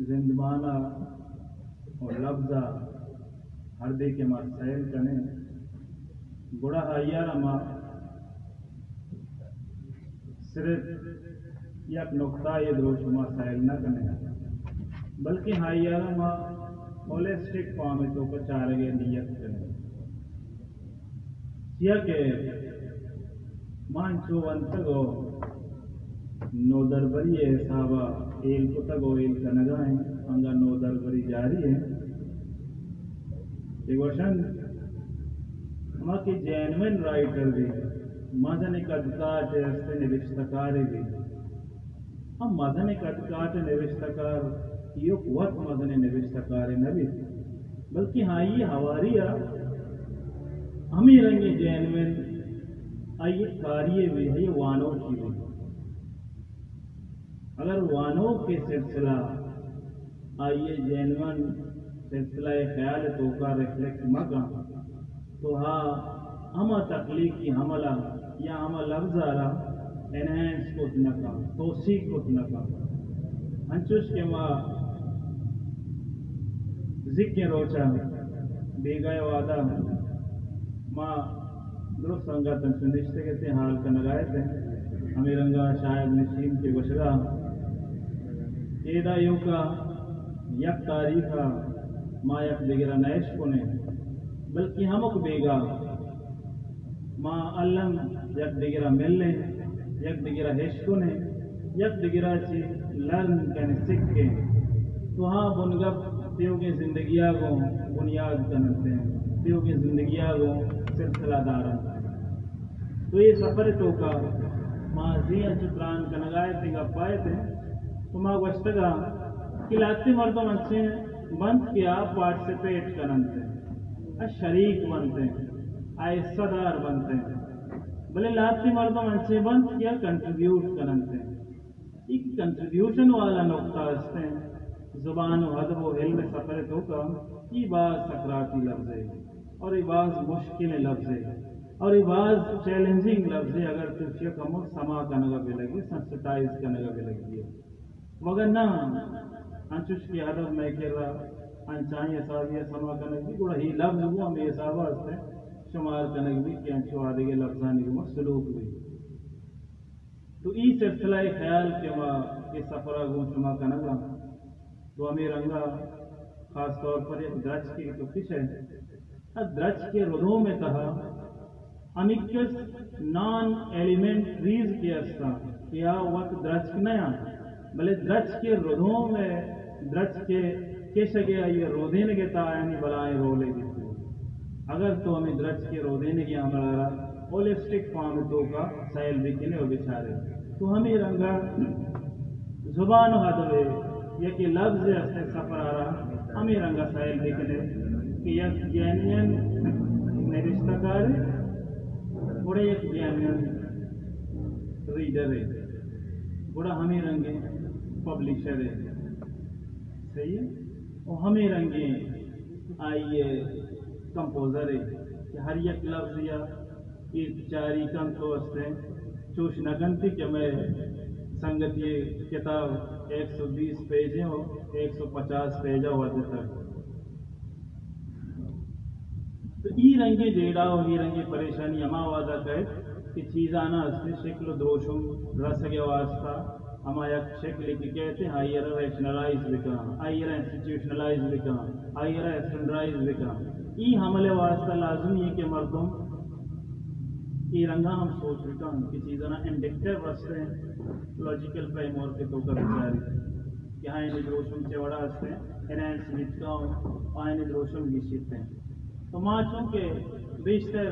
زندمان ءَ و لبز ءَ ہردے کہ ما سیل کنیں، گڑا آئی ءَ را ما صرف یک نقطہ ءِ دروشم ءَ سیل نہ کنیں، بلکہ آئی ءَ را ما ہولیسٹک فارم ءِ توک ءَ چارگ ءِ نیت کنیں۔ چیا کہ ما انچو ونتگ و نودربری ءِ حساب ءَ ہیل کتگ و ہیل کنگ ءَ ایں، انگا نودربری جاری ایں۔ اے گوشنت، ہما کہ جینوئن رائٹر بی، مزنیں کدکاٹ ءِ است نبشتہ کارے بی، ہم مزنیں کدکاٹ ءِ نبشتہ کار ایوک وت مزنیں نبشتہ کارے نہ بیت، بلکیں آئی ءِ ہواری ءَ ہمے رنگیں جینوئن آئی ءِ کاری بی، آئی ءِ وانوکی بی۔ اگر وانوک ءِ سلسلہ آئی ءِ جینوئن سلسلہ ءِ خیال ءِ توکا ریفلیکٹ مہ کن، تو آ ہما تخلیقی عمل ءَ یا ہما لبز ءَ را انہانس کت نہ کن، توسیع کت نہ کن۔ انچوش کہ ما زیکیں روچ ءَ بیگاہ ءِ وہد ءَ ما درست سنگت انچو نشتگ اتیں، حال کنگ ءَ اتیں۔ ہمے رنگ ءَ شاید نسیم کہ گوشگ ءَ، ادا ایوکا یک تاریخ ءَ ما یک دگر ءَ نہ اشکنیں، بلکیں ہمک بیگاہ ما الم یک دگر ءَ ملیں، یک دگر ءَ اشکنیں، یک دگر ءَ چہ لرن کنیں، سکیں۔ تو ہاں بنگپ تیوگیں زندگی ءَ گوں بنیاد کننت، تیوگیں زندگی ءَ گوں سلسلہ دارنت۔ تو اے سفر ءِ توکا ما زی انچو تران کنگ ءَ اتیں، گپ ءَ اتیں، تو ما گوشتگ ءَ کہ لہتیں مردم انچیں بنت کہ آ پارٹیسپیٹ کننت، آ شریک بنت، آ حصہ دار بنت، بلے لہتیں مردم انچیں بنت کہ آ کنٹریبیوٹ کننت۔ اے کہ کنٹریبیوشن والا نقطہ است ایں، زبان و ادب و علم ءِ سفر ءِ توکا اے باز سکراتی لبزے اور اے باز مشکلیں لبزے اور اے باز چیلنجنگ لبزے، اگر تو چیا کمو سما کنگ ءَ بہ لگے، سنسٹائز کنگ ءَ بہ لگے۔ مگر نہ، انچوش کہ ادب مئے کرا انچائیں حسابے ءَ سما کنگ بی، گڑا اے لبز گوں ہمے حساب ءَ است ایں، شمار کنگ بی کہ انچو آدگہ لبزانی گوما سلوک بی۔ تو اے سلسلہ ءِ خیال کہ ما اے سفر ءَ گوں شما کنگ ءَ، تو ہمے رنگ ءَ خاص طور پر یک درچکے کہ تو کش ئے، آ درچک ءِ ردوم ءِ تہا ہمینکس نان ایلیمنٹریز کہ است اَنت، کہ آ وت درچک نہ اَنت، بلے درچک ءِ ردوم ءِ، درچک ءِ کشگ ءِ، آئی ءِ رودینگ ءِ تہا آیانی بلاہیں رولے بیت۔ اگر تو ہمے درچک ءِ رودینگ ءِ عمل ءَ را ہولیسٹک فارم ءِ توکا سیل بکنے و بچارے، تو ہمے رنگ ءَ زبان و ادب ءِ یکے لبز ءِ است ایں سفر ءَ را ہمے رنگ ءَ سیل بکنے کہ یک جینوئن نبشتہ کارے، گڑا یک جینوئن ریڈرے، گڑا ہمے رنگیں پبلشرے۔ صحیح؟ و ہمے رنگیں آئی ءِ کمپوزرے کہ ہر یک لبز یا اے چاری کنت و است ایں، چوش نہ کنتی کہ مئے سنگتی ءِ کتاب ایک سو بیس پیج ایں و ایک سو پچاس پیج ءَ ودتگ۔ تو اے رنگیں جیڑہ و اے رنگیں پریشانی ہما وہد ءَ کئیت کہ چیزاناں است ایں شکل و دروشم رسگ ءِ واسطہ ہما یک شکلے کہ کئیت، آئی ءَ را ریشنلائز بکن، آئی ءَ را انسٹیٹیوشنلائز بکن، آئی ءَ را اسٹینڈرائز بکن۔ اے عمل ءِ واسطہ لازمی ایں کہ مردم اے رنگ ءَ ہم سوچ بکن کہ چیزاناں انڈکٹیو است ایں، لاجیکل فریم ورک ءِ توکا بچاری کہ آیانی دروشم چے وڑا است ایں، انہانس بیت کن، آیانی دروشم گیشیت ایں۔ تو ما چونکہ بیشتر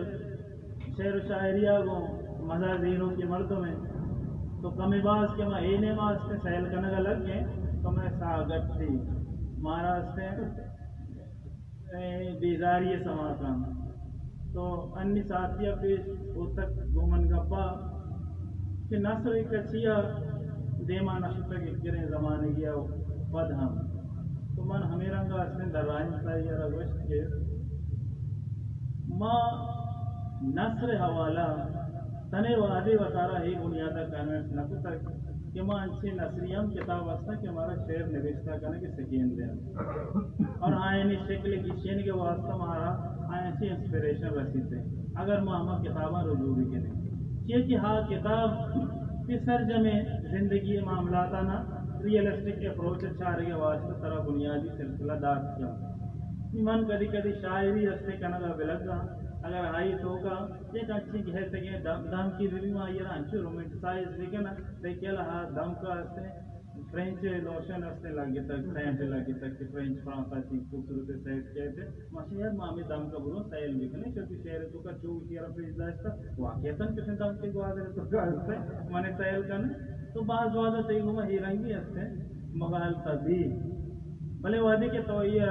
شعر و شاعری ءَ گوں مزہ زیروکیں مردم ایں، تو کمے باز کہ ما اے نیما است ایں سیل کنگ ءَ لگ ایں، تو مئے ساہ گٹی، مارا است ایں، اے، بیزاری ءِ سما کن۔ تو انی ساعتی ءَ پیش اوتک گوں من گپا کہ نثر ءِ کچی ءَ دیما نہ شتگ اگریں زمانگے ءَ پد ہم۔ تو من ہمے رنگ ءَ است ایں درائینت ءَ آئی ءَ را گوشت کہ ما نثر ءِ حوالہ تنے وہدے وتارا اے بنیاد ءَ کنونس نہ کتگ کہ کہ ما انچیں نثری ہم کتاب ہستاں کہ مارا شعر نبشتہ کنگ ءِ سکین دیں اور آیانی شکل گیشینگ ءِ واسطہ مارا آیاں چہ انسپریشن رسیت۔ اگر ما ہما کتاباں رجوع بکنیں، چیا کہ ہا کتاب کہ سرجمیں زندگی ءِ معاملاتاں ریئلسٹک اپروچ ءَ چارگ ءِ واسطہ ترا بنیادی سلسلہ دات کنت۔ من کدی کدی شاعری ہستیں کنگ ءَ بلگاں، اگر آئی توکا یک انچیں گہتگیں دم، دمکے بہ بی، ما آئی را انچو رومانٹیسائز بکناں، لیکن ہا دمکا ہستیں فرینچ لوشن ہستیں لگتگ، سینٹ لگتگ کہ فرینچ فرانسیسی خوبصورت سینٹ کہتے۔ ماشاءاللہ، ما ہمے دمکا برو سیل بکنیں، چونکہ شعر توکا چو اشی را پیش داشتہ، واقعتاً چوشیں دمکے گوادر توکا ہستیں، من سیل کنیں۔ تو باز وہدا تئی گوما ہی رنگی ہستیں، مغالطہ بی۔ بلے وہدے کہ تو یہ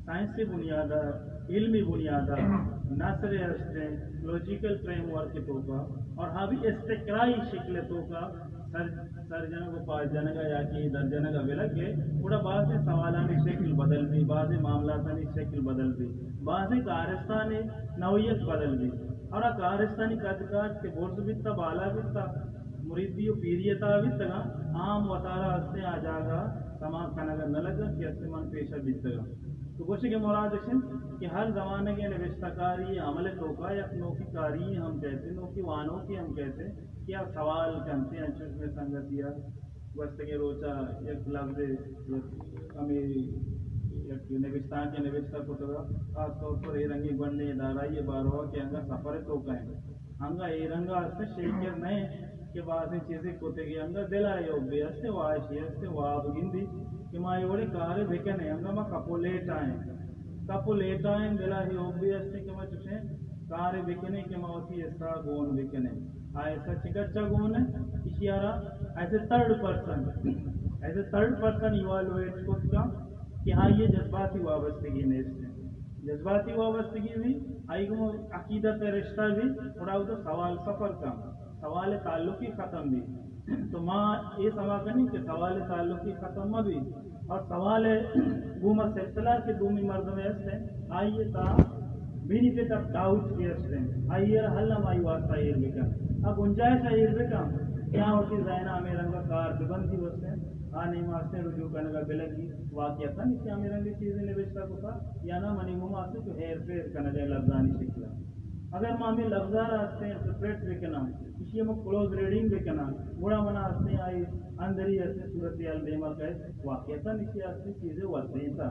سائنسی بنیاد ءَ، علمی بنیاد ءَ، نثر ءِ ہستیں لوجیکل فریم ورک ءِ توکا اور ہا بھی استقرائی شکل ءِ توکا سر، سر جنگ و پاد جنگ ءَ یا کہ در جنگ ءَ بلگ ئے، گڑا بازیں سوالانی شکل بدل بی، بازیں معاملاتانی شکل بدل بی، بازیں کارستانی نوعیت بدل بی اور آ کارستانی قد کاٹ کہ برز بیتا، بالا بیتا، مریدی و پیری ءِ تہا بیتگاں، آ ہم وتارا ہستیں آ جاگہ سما کنگ ءَ نہ لگاں کہ ہستیں من پیش ءَ بیتگاں۔ تو گوشگ ءِ مراد اش انت کہ ہر زمانگ ءِ نبشتہ کاری ءِ عمل ءِ توکا یک نوکی کاری ہم کہتے، نوکی وانوکے ہم کہتے کہ آ سوال کنتے، انچوش مئے سنگتی ءَ گوستگیں روچ ءَ یک لبزے، یک ہمے یک نبشتانکے نبشتہ کتگ ءَ، خاص طور پر اے رنگیں گونڈیں ادارہ ءِ باروا کہ انگا سفر ءِ توکا انت۔ انگا اے رنگا است شیکر نہ انت کہ بازیں چیزے کتگی، انگا دل ءَ اے حبے است، واہشے است، واب گندی کہ ما اے وڑیں کارے بکنیں، انگا ما کپولیٹ آئیں، کپولیٹ آئیں، دل ءَ اے حبے است کہ ما چوشیں کارے بکنیں کہ ما وتی حصہ گون بکنیں۔ آ حصہ چکچا گون انت؟ اشی ءَ را as a third person, as a third person ایوالویٹ کت کن کہ آئی ءَ جذباتی وابستگی نیست انت۔ جذباتی وابستگی بھی آئی گوں عقیدت ءِ رشتہ بھی، گڑا اودا سوال سفر کن، سوال ءِ تعلقی ختم بھی۔ تو ما اے سما کنیں کہ سوال ءِ تعلقی ختم مہ بھی اور سوال ءِ گوما سلسلہ کہ دومی مردم است انت، آئی ءِ تہا بینیفٹ آف ڈاؤٹ کہ است انت، آئی ءَ را ہل ہم آئی واسطہ ایر بکن، آ گنجائش ءَ ایر بکن کہ آ وتی ذہن ءَ ہمے رنگ ءَ کار بہ بندی است انت، آ نیما است انت رجوع کنگ ءَ بلگی، واقعتاً کہ ہمے رنگ ءِ چیزے نبشتہ کتا یا نہ، منی گوما است انت تو ہیر پھیر کنگ ءَ لبزانی شکل ءَ۔ اگر ما ہمے لبز ءَ را است انت انٹرپریٹ بکناں، ایشی ءَ ما کلوز ریڈنگ بکناں، گڑا منا است انت آئی اندری است انت صورتحال دیما کئیت، واقعتاً ایشی ءَ است انت چیزے ودینتا۔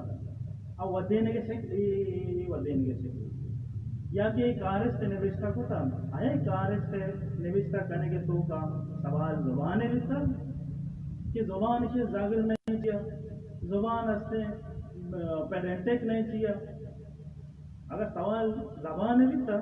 آ ودینگ ءِ شکل، اے، اے، اے، اے ودینگ ءِ شکل۔ یا کہ اے کارست نبشتہ کتا، اے کارست نبشتہ کنگ ءِ توکا سوال زبان ءِ بیتا کہ زبان ایشی زگر نہیں چیا، زبان است انت، پیڈنٹک نہیں چیا۔ اگر سوال زبان ءِ بیتا،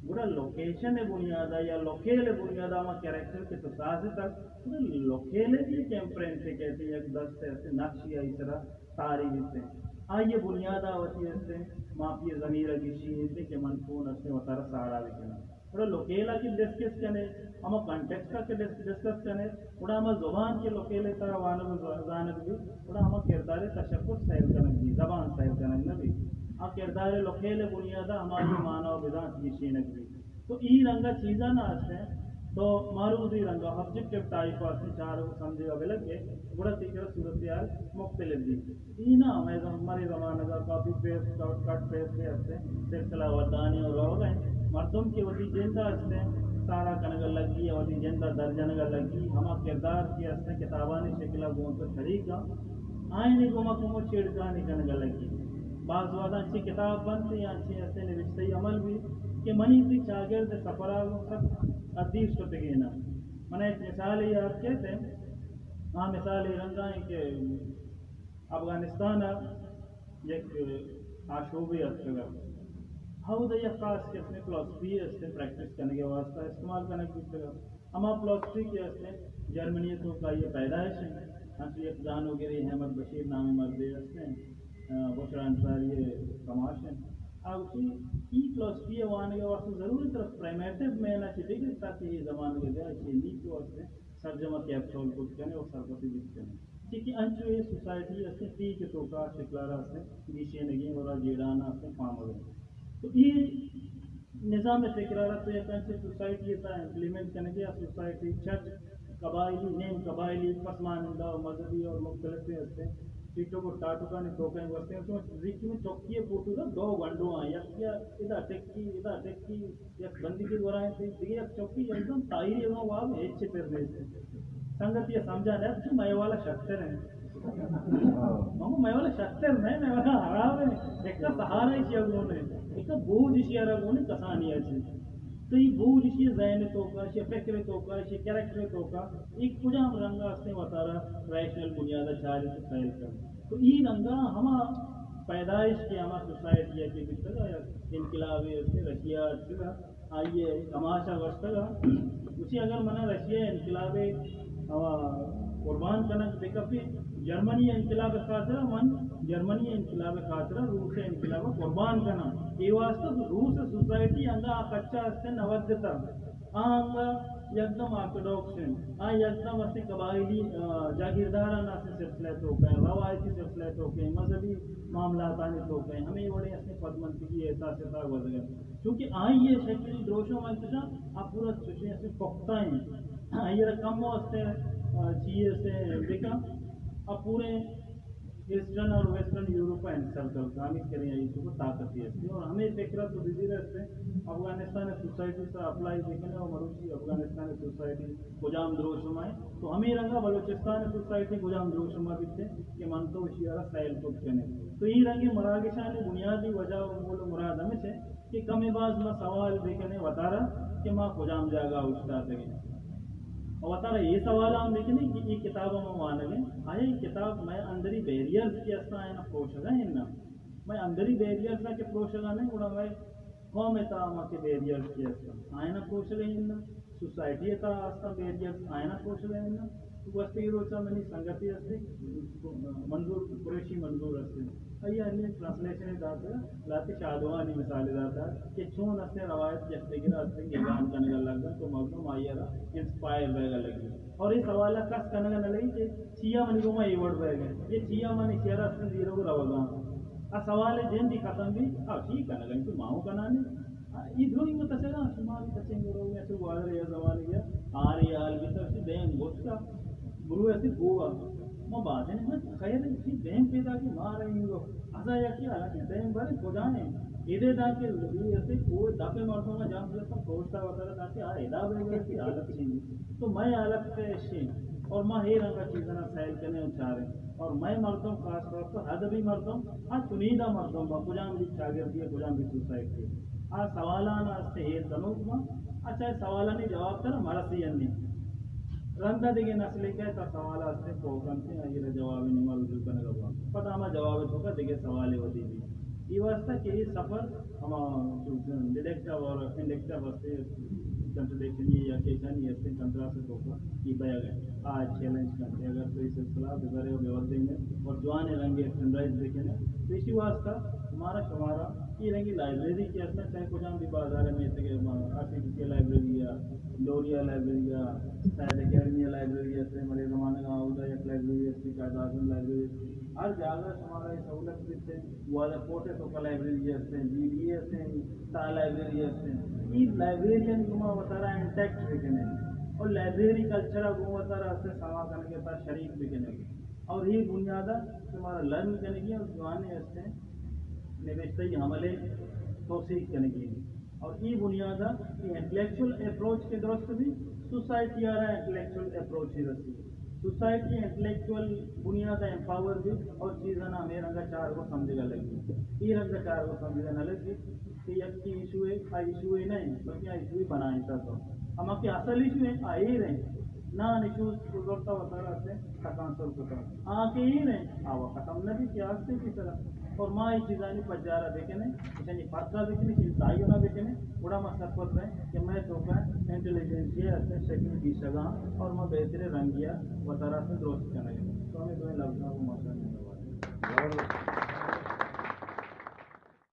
گڑا لوکیشن ءِ بنیاد ءَ یا لوکیل ءِ بنیاد ءَ ہما کریکٹر کہ تو سازتگ، گڑا لوکیل ءِ بھی یک امپرنٹ کہتے، یک دست ءِ است نقشی آئی سرا تاری بیت انت۔ آئی ءِ بنیاد ءَ وتی است انت، ماپی ءِ ضمیر ءَ گیشینیت کہ من چون است انت وتارا ساڑا بکناں۔ گڑا لوکیل ءَ کہ ڈسکس کنے، ہما کانٹیکسٹ ءَ کہ ڈس-، ڈسکس کنے، گڑا ہما زبان کہ لوکیل ءِ تہا وانگ ءُ ز-، زانگ بیت، گڑا ہما کردار ءِ تشخص سیل کنگ بیت، زبان سیل کنگ نہ بیت۔ آ کردار ءِ لوکیل ءِ بنیاد ءَ ہمائی مانا ءُ بزانت گیشینگ بیت۔ تو ای رنگ ءَ چیزاں نہ است انت، تو معروضی رنگ ءَ آبجیکٹیو ٹائپ ءَ است انت، چارگ ءُ سمجھگ ءَ بلگ ئے، گڑا تئی کرا صورتحال مختلف بیت۔ ای نہ، مئے زم-، مرے زمانگ ءَ کاپی پیسٹ، کٹ، کٹ پیسٹ ءِ است انت، سلسلہ ودانی ءُ روگ ءَ انت۔ مردم کہ وتی جند ءَ است انت، سارا کنگ ءَ لگی ءُ وتی جند ءَ در جنگ ءَ لگی، ہما کردار کہ است انت، کتابانی شکل ءَ گوں تو شریک انت، آیانی گوما کمو چھیڑکانی کنگ ءَ لگی۔ باز وہداں چی کتاب بنت یا چی است انت نبشتہی عمل بیت کہ منی تئی چاگرد ءِ سفر ءَ گوں سک ادیر شتگین انت۔ من ءَ یک مثالے یات کیت انت، آ مثال اے رنگ ءَ انت کہ افغانستان ءَ یک آشوبے اتکگ ات۔ ہود ءَ یک خاص قسمیں فلاسفی است انت، پریکٹس کنگ ءِ واسطہ استعمال کنگ بیتگ ات۔ ہما فلاسفی کہ است انت، جرمنی ءِ توکا آئی ءِ پیدائش انت۔ انچو یک زانوگرے احمد بشیر نامیں مردے است انت، آ، بشرا انصاری ءِ کماش انت۔ آ گوشی، ای فلاسفی ءِ وانگ ءِ واسطہ ضروری تر پریمیٹو مین ءَ چہ بگر تاکہ اے زمانگ ءَ بیا، ایشی ءِ نیچو است انت۔ سرجم ءَ کیپسول کت کنے ءُ سرپدی بیت کنے۔ چہ کہ انچو اے سوسائٹی است انت، ٹیک ءِ توکا شکل ءَ را است انت، گیشینگیں ءُ را جیڑان ءَ است انت، پامگ ءَ انت۔ تو اے نظام فکر ءَ را تو یک انچیں سوسائٹی ءِ تہا امپلیمنٹ کنگے، آ سوسائٹی چٹ قبائلی، نیم قبائلی، پسماندہ و مذہبی اور مختلف ہستیں، ٹیٹک و ٹاٹکانی توکا گوستیں۔ تو زیکی میں چوکی ءِ فوٹو دا، دو گونڈو آں، یکی ءَ ادا ٹکی، ادا ٹکی، یک بندیگے گورا انت، دگہ یک چوکی، یکدم تاہیری اگاں واب ہچ پر نیست۔ سنگتی ءَ سمجھا نہ کہ مئے والا شتر ہیں۔ مگو مئے والا شتر نہیں، مئے والا حراب ہے۔ ایک کا سہارا ایشی ءَ گون ہے، ایک کا بوجھ ایشی ءَ را گون ہے، کسانی ایشی۔ تو یہ بوجھ ایشی ذہن توکا، ایشی فکر توکا، ایشی کریکٹر توکا، ایک کجام رنگ آستے وتارا ریشنل بنیاد چاری تو فیل کر۔ تو یہ رنگا ہما پیدائش کے ہما سوسائٹی ہے کہ بیتگا یا انقلاب ہے، رشیا آئی ءِ کماش ءَ گوشتگ ءَ، گوشی اگر من رشیا ءِ انقلاب ءَ، آ، قربان کنگ بہ کپی، جرمنی ءِ انقلاب ءِ خاطر ءَ من جرمنی ءِ انقلاب ءِ خاطر ءَ روس ءِ انقلاب ءَ قربان کناں۔ اے واسطہ روس ءِ سوسائٹی انگا آ کچا است نہ ودتا۔ آ انگا یکدم آرتھوڈاکس ہیں، آ یکدم اسے قبائلی، آ، جاگیرداران اسے سلسلہ توکا ہیں، روایتی سلسلہ توکا ہیں، مذہبی معاملاتانی توکا ہیں، ہمیں وڑے اسے پدمنتگی احساس تا گوزگا۔ چونکہ آئی ءِ شکل دروشم انچش آ پورا چشیں اسے پختہ ہیں۔ آئی ءَ را کم و اسے، آ، چیئے اسے بکا، آ پورے ایسٹرن اور ویسٹرن یورپ ءَ انسر کر، دانی کریں آئی تو طاقت ہی اسے۔ اور ہمیں فکر تو بزیر اسے، افغانستان سوسائٹی سے اپلائی بکنے اور مروچی افغانستان سوسائٹی کجام دروشم ہے، تو ہمیں رنگا بلوچستان سوسائٹی کجام دروشم بیتے کہ من تو اشی ءَ را سیل کت کنے۔ تو ای رنگی مراگشانی بنیادی وجہ و مول و مراد ہمیش ہے کہ کمے باز ما سوال بکنیں وتارا کہ ما کجام جاگہ اوشتاتگیں۔ و وتارا اے سوال ہم بکنیں کہ اے کتاب ما وانگیں، آیا اے کتاب مئے اندری بیریئرز کہ استاں آیانا پروشگا ہیں نا؟ مئے اندری بیریئرز کہ پروشگا نہیں، گڑا مئے قوم تا ہما کہ بیریئرز کہ استاں آیانا پروشگا ہیں نا؟ سوسائٹی تا استاں بیریئرز آیانا پروشگا ہیں نا؟ گوستگی روچا منی سنگتے ہستے، منظور قریشی منظور ہستے۔ آئی ءَ ہمے ٹرانسلیشن داتا، لہتے شادوانی مثال داتا کہ چون ہستے روایت یک دگرا ہستے گلان کنگا لگا تو مردم آئی ءَ را انسپائر بیگا لگی۔ اور اے سوال کس کنگا نہ لگی کہ چیا منی گوما اے وڑ بیگا، یہ چیا منی شعر ہستے زیرو روگا۔ آ سوال جندی ختم بھی، آ چی کنگا تو ماؤں کنانے۔ اے درونی متچگاں، شما بھی تچیں گروہ میں اچھو گوادر یا زمانے یا آر یا آل بیتا، اسی دیم گوشتا، برو ایسی گوا۔ ما باتیں، ما خیر اسی دیم پیدا کہ مارا انگو۔ ازا یا کہ حالانکہ دیم بارے کجا ہیں؟ ایدے دا کہ لگی ایسے کوئی دفعے مردم جام سے تو کوشتا وغیرہ دا کہ آ ادا بے گئے کی حالت چیز۔ تو میں حالت پہ اشی اور ما ہی رنگا چیزاں سیل کنے چاریں۔ اور مئے مردم، خاص طور پر ادبی مردم، آ چنیدہ مردم با، کجام بھی چاگردی ہے، کجام بھی سوسائٹی ہے، آ سوالان است ہیر کنوک با، اچھا سوالانی جواب تر مرسی انی۔ رندا دیگه نسلی که تا سوال است پوکنتے، آئی را جواب نہیں ما رجوع کنگا با۔ پدا ہما جواب تو کا دیگه سوال ودی بھی۔ یہ واسطہ کہ یہ سفر ہما ڈیڈکٹیو اور انڈکٹیو ہستے، کنٹرڈکشن یا کیسانی ہستے، کنٹراسٹ توکا یہ بیگ ہے۔ آ چیلنج کنتے، اگر تو یہ سلسلہ ببرے و بودے میں اور جوان رنگے سنرائز بکنے، تو اسی واسطہ ہمارا شمارا یہ رنگی لائبریری کہ ہستا، چاہے کجام بھی بازار میں تھے، R C T C library یا لوریا لائبریری یا سید اکیڈمی لائبریری ہستے، ملے زمانے کا اودا یک لائبریری ہستی، قائد اعظم لائبریری، ہر جگہ شمارا یہ سہولت دیتے۔ گوادر کوٹ ءِ توکا لائبریری ہستیں، بی بی اے ہستیں، تا لائبریری ہستیں۔ اے لائبریریانی گوما وتارا انٹیکٹ بکنے اور لائبریری کلچر ءَ گوں وتارا ہستیں سما کنگے تا شریک بکنے۔ اور اے بنیاد ءَ کہ مارا لرن کنگی اور جوانے ہستیں نبشتہی عملے توثیق کنگی۔ اور اے بنیاد ءَ کہ انٹلیکچوئل اپروچ کہ درست بھی، سوسائٹی ءَ را انٹلیکچوئل اپروچ ہی رسی۔ سوسائٹی انٹلیکچوئل بنیاد ءَ امپاور بی اور چیزاں ہمے رنگ ءَ چارگ ءُ سمجھگ ءَ لگی۔ اے رنگ ءَ چارگ ءُ سمجھگ ءَ نہ لگی کہ یکے ایشو ہے، آ ایشو ہے نہ انت، بلکہ آ ایشو ہے بنائینتا تو۔ ہما کہ اصل ایشو ہے، آ ایر ہیں۔ نان ایشوز زرتا وتارا ہستیں، تکانسر کتا۔ آ کہ ایر ہیں، آ وا ختم نہ بی کہ آستے کی طرح۔ اور ما اے چیزانی پجارا بکنے، اشانی پرکا بکنے، اشانی تعین بکنے، گڑا ما سرپد بیں کہ مئے توکا انٹیلیجنسیا ہستیں شکل گیشگاں اور ما بہتریں رنگیا وتارا سے درست کنگے۔ تو ہمیں دوئیں لفظاں کو ماشاءاللہ۔